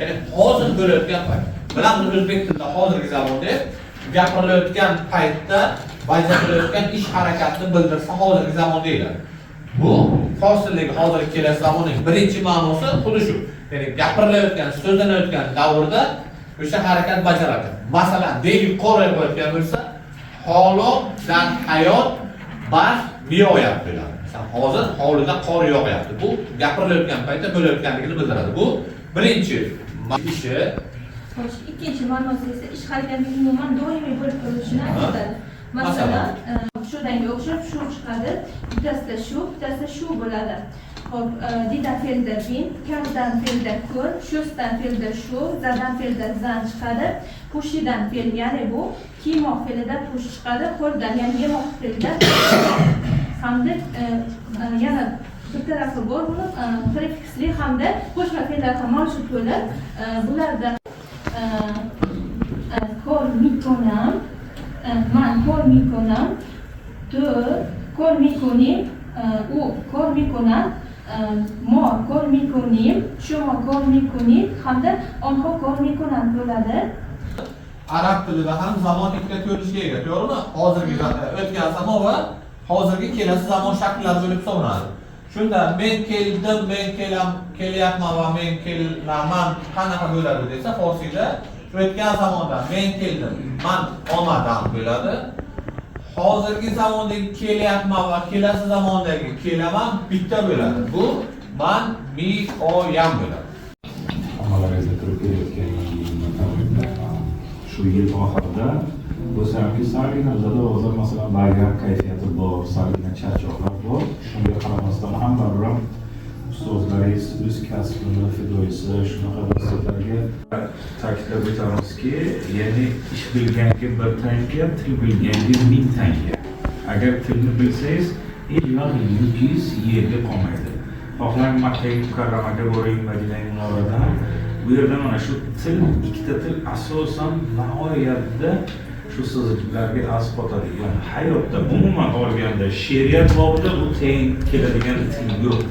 Ya'ni hozir bo'layotgan payt. Bilamiz, o'zbek tilida hozirgi zamonda gapirilayotgan paytda bajarilayotgan ish harakatni bildirsa, hozirgi zamon deyiladi. Bu fors tilidagi hozirgi, kelasi zamonning birinchi ma'nosi xuddi shu. Ya'ni gapirilayotgan, so'zlanayotgan davrda o'sha harakat bajaradi. Masalan, deylik, qor yog'ayotgan bo'lsa, حالا در حیاط برف می‌آید bo'ladi. Masalan, hozir hovlida qor yog'yapti. Bu gapirilayotgan paytda bo'layotganligini bildiradi. Bu birinchi ishi. Xo'sh, ikkinchi ma'nosi esa ish harakatining umuman doimiy bo'lib turishini anglatadi. Masalan, shudanga o'xshab shu chiqadi, bittasida shu, bittasida shu bo'ladi. Xo'p, دیدن fe'lida بین, کردن fe'lida کن, شستن fe'lida شو, زدن fe'lida زن chiqadi. پوشیدن fe'l, ya'ni bu kiymoq fe'lida پوش chiqadi, خوردن, ya'ni yemoq fe'lida hamda yana bir tarafi bor buni prefiksli hamda qo'shma fe'llar ham mavjud bo'lib, bularda کار می‌کنم, من کار می‌کنم, تو کار می‌کنی, او کار می‌کند, ما کار می‌کنیم, شما کار می‌کنید hamda آنها کار می‌کنند bo'ladi. Arab tilida ham zamon ikkita ko'rinishga ega, to'g'rimi? Hozirgi, o'tgan zamon va hozirgi, kelasi zamon shakllari bo'lib hisoblanadi. Shunda men keldim, men kelyapman va men kelaman qanaqa bo'ladi desa, forsiyda o'tgan zamonda men keldim, من آمدم bo'ladi. Hozirgi zamondagi kelyapman va kelasi zamondagi kelaman bitta bo'ladi. Bu من می‌آیم bo'ladi. Hammalaringizni kirib kelayotgan yangi yil bilan tabriklayman. Shu yil oxirida bo'lsa hamki, salgina bizada hozir, masalan, bayram kayfiyati bor, salgina charchoqlar bor. Shunga qaramasdan ham baribir ham ustozlaringiz o'z kasbini fidoyisi, shunaqa vaziyatlarga ta'kidlab o'tamizki, ya'ni ish bilganga bir tanga, til bilganga ming tanga. Agar tilni bilsangiz, hech vaqt yukingiz yerga qolmaydi. Xohlang Makkai Mukarramaga boring, Madinai Munavvaradan, bu yerda mana shu til, ikkita til asosan nihoyatda shu sizlarga asqotadigan, hayotda umuman olganda she'riyat bobida bu teng keladigan til yo'q.